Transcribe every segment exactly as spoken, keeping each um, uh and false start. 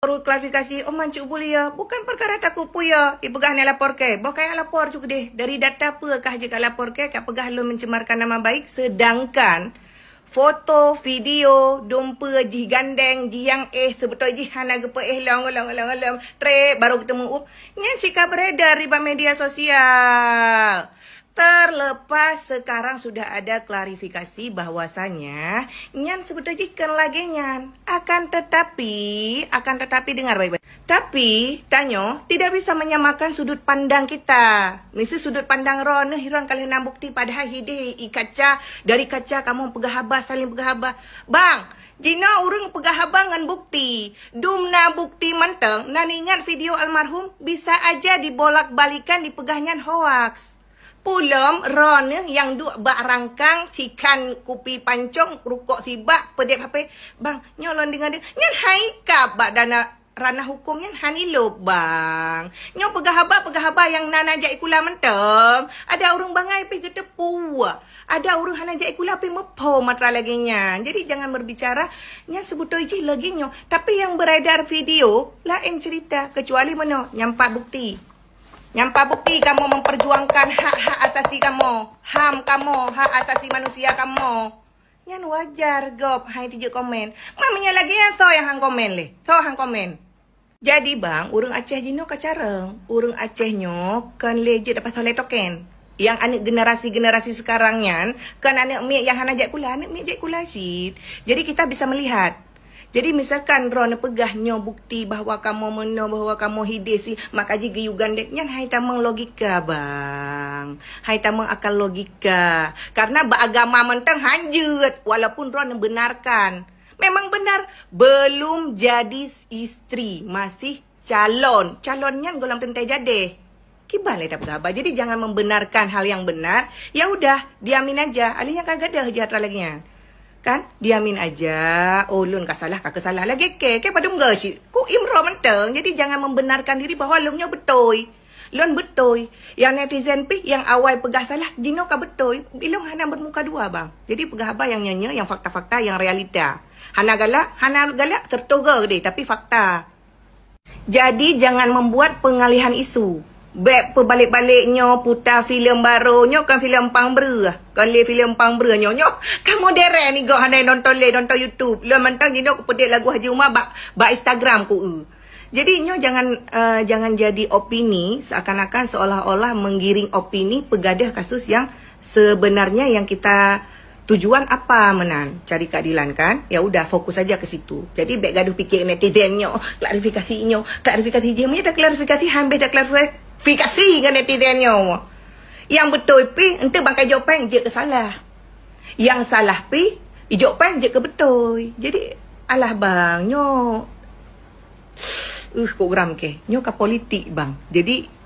Baru klarifikasi, oh, mancu bulia. Bukan perkara takut puya. Ipeugah ni lapor ke. Boh kaya lapor tu deh. Dari data peue kah jika lapor ke, ka peugah lôn mencemarkan nama baik, sedangkan foto, video, dumpe jih gandeng, jih yang eh, sebetul jih hana geupeu eh long, long, long, long. Trek, baru ketemu. Uh, nyan cika beredar di bak media sosial. Terlepas sekarang sudah ada klarifikasi bahwasanya nyan sebetulnya jih kon lagée nyan. Akan tetapi, akan tetapi dengar baik-baik. Tapi, tanyoe tidak bisa menyamakan sudut pandang kita. Miseu sudut pandang ron, hiron kalian na bukti padahal hideh i kaca, dari kaca kamu peugah haba, saling peugah haba. Bang, jinoe ureuëng peugah haba ngon bukti. Dum na bukti mantong, na ingat video almarhum bisa aja dibolak-balikan dipeugah nyan hoaks. Pulom ron nyang duek bak rangkang sikan kupi pancong rukok sibak pedep H P. Bang, nyoe lôn deungoe deh. Nyan hai ka bak dana ranah hukum nyan hani lop bang. Nyoe peugah haba, peugah haba nyang na na jak ikula mantong. Ada ureuëng bangai pih geuteupu. Ada ureuëng hana jak ikula pih meupo matra lagée nyan. Jadi jangan berbicara nyan sebutoi jih lagée nyoe. Tapi yang beredar video lain cerita kecuali meunoe nyampak bukti. Nyampak bukti kamu memperjuangkan hak-hak asasi kamu, ham kamu, hak asasi manusia kamu. Nyan wajar gob hai tijeuek komen. Mami nyan lagi nyan so yang hang komen leh. So hang komen. Jadi bang, ureuëng Aceh jinoe ka carong. Ureuëng Aceh nyoe kon lé jeuet dapat soleh token. Yang aneuk generasi-generasi sekarang nyan, kon aneuk miet yang hana jak kula, aneuk miet jak kula cit. Jadi kita bisa melihat. Jadi misalkan droe neupeugah nyoe bukti bahwa kamoe meunoe, bahwa kamoe hideh si, maka jih geuyue gandek nyan hai tamong logika bang. Hai tamong akal logika. Karena bak agama mantong hanjeuet walaupun droe neubenarkan. Memang benar belum jadi istri, masih calon. Calon nyan gohlom teuntée jadeh. Kiban lé tapeugah haba. Jadi jangan membenarkan hal yang benar. Ya udah, diamin aja. Alih nyang ka gadoh jih atra lagée nyan. Kan? Diamin aja. Oh, lôn ka salah, ka keusalah lagée ke. Ke padum geuh cit. Ku imro mantong. Jadi jangan membenarkan diri bahwa lôn nyoe beutôi. Lôn beutôi. Yang netizen pih yang awai peugah salah, jinoe ka beutôi. Ilong hana bermuka dua bang. Jadi peugah haba yang nyoe-nyoe, yang fakta-fakta, yang realita. Hana galak, hana galak tertoga deh, tapi fakta. Jadi jangan membuat pengalihan isu. Bek peubalek-balek nyoe puta filem baru, nyoe kan filem pang breuh. Kon lé filem pang breuh nyoe, nyoe kamoe dereng ni gok hana nonton lé, nonton YouTube. Lôn mantong jinoe kupeudek lagu Haji Uma bak, bak Instagram ku. Jadi nyoe jangan, uh, jangan jadi opini seakan-akan seolah-olah menggiring opini pegadah kasus yang sebenarnya yang kita tujuan apa meunan cari keadilan kan? Ya udah fokus saja ke situ. Jadi bek gaduh pikir netizen nyoe, klarifikasi nyoe, klarifikasi jih. Meunyoe dah klarifikasi, hambeh dah klarifikasi ngon netizen nyoe. Yang beutôi pih ente bangkai jopeng jeuet ke salah. Yang salah pih ijopeng jeuet ke beutôi. Jadi alah bang nyoe. Uh, kok geram ke? Nyoe ka politik bang. Jadi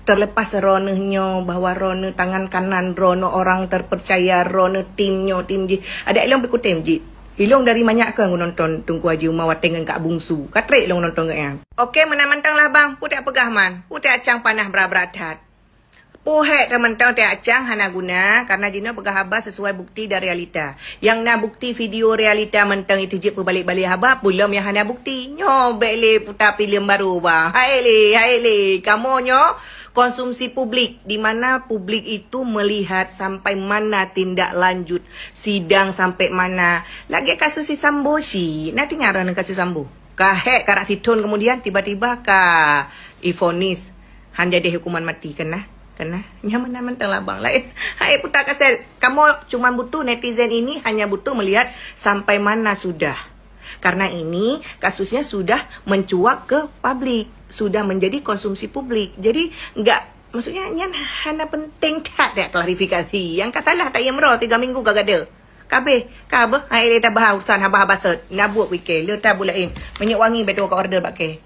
terlepas roneuh nyoe bahwa roneuh tangan kanan roneuh orang terpercaya roneuh tim nyoe tim jih. Ada ilong pikutem jih. Ilong dari manyak ke nonton Tungku Haji Uma wateng ngan Kak Bungsu. Katrek ilong nonton ke yang. Oke, meunan mantong lah bang. Putek peugah man. Putek acang panah berat-berat that. Pohek teumantong teuacang hana guna karena jinoe peugah haba sesuai bukti dan realita. Yang na bukti video realita mantong itu jeuet peubalek-balek haba pulom yang hana bukti. Nyoe bek lé puta filem baru bang. Hai lé, hai lé. Kamoe nyoe konsumsi publik di mana publik itu melihat sampai mana tindak lanjut sidang sampai mana. Lagi kasus si Sambo si. Nanti ngarang kasus Sambo. Kahek karak sithon kemudian tiba-tiba ka ifonis. Han jadi hukuman mati kena, kena. Nyaman mantong labang lain. Hai puta kaset, kamu cuma butuh netizen ini hanya butuh melihat sampai mana sudah. Karena ini kasusnya sudah mencuat ke publik, sudah menjadi konsumsi publik. Jadi enggak, maksudnya nyan hana penting that ya klarifikasi. Yang katalah tak yemro tiga minggu gagada. Kabeh, kabeh, hai le tabah urusan haba-haba set. Nabuk wike, le tabu lain. Minyak wangi betul ke order bak ke.